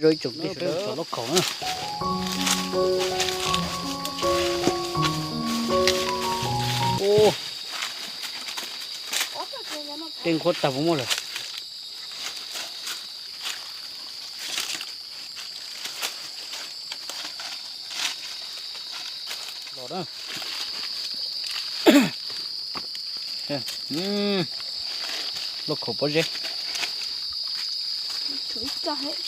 Zoo ib tsoom peb mus tso lauj kaub na. Ub, dej nqhuab tag puas muaj lawm. Los na. Lauj kaub pob zeb. Tsis tuav los.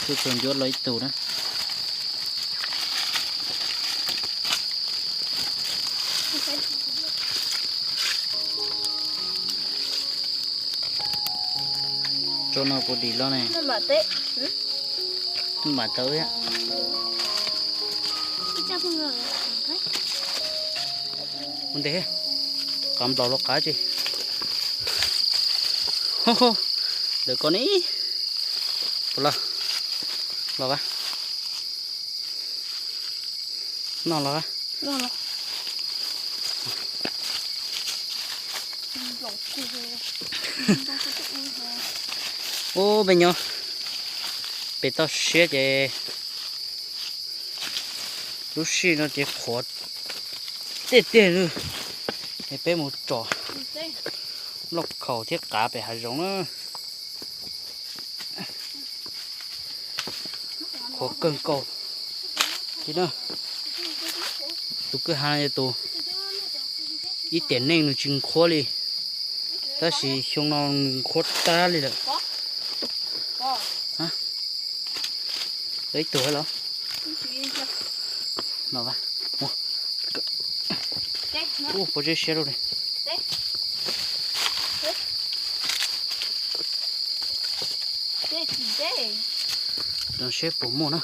Tuaj txog ncuav los ib tug na. Tsob no puas dim los ne? Mam tawv thiab. Ua ntej, qav nplaum los qav tsis. Ntawm ko ne. Puas los? Los vas. Noj los vas. Ub, peb nyob pem toj siab ces lub sij no ces qhuav tiag tiag li. Es peb mus tsom lauj kaub thiab qav pem hav zoov na. Qhuav kawg nkaus li na. Tus kwj ha yog tus ib tiam neej nws tsis nqhuab li, tab sis xyoo no nws nqhuab tag li lawm. Ib tug los. Ub, pob zeb siab luaj li. Seb puas muaj na.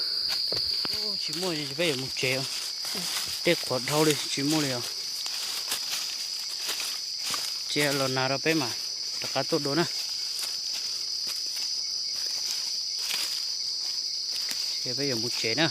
Tsis muaj peb yuav mus tsev. Dej qhuav dhau li tsis muaj li os. Cia los nag rau peb mam rov qab tuaj dua na. Peb yuav mus tsev na.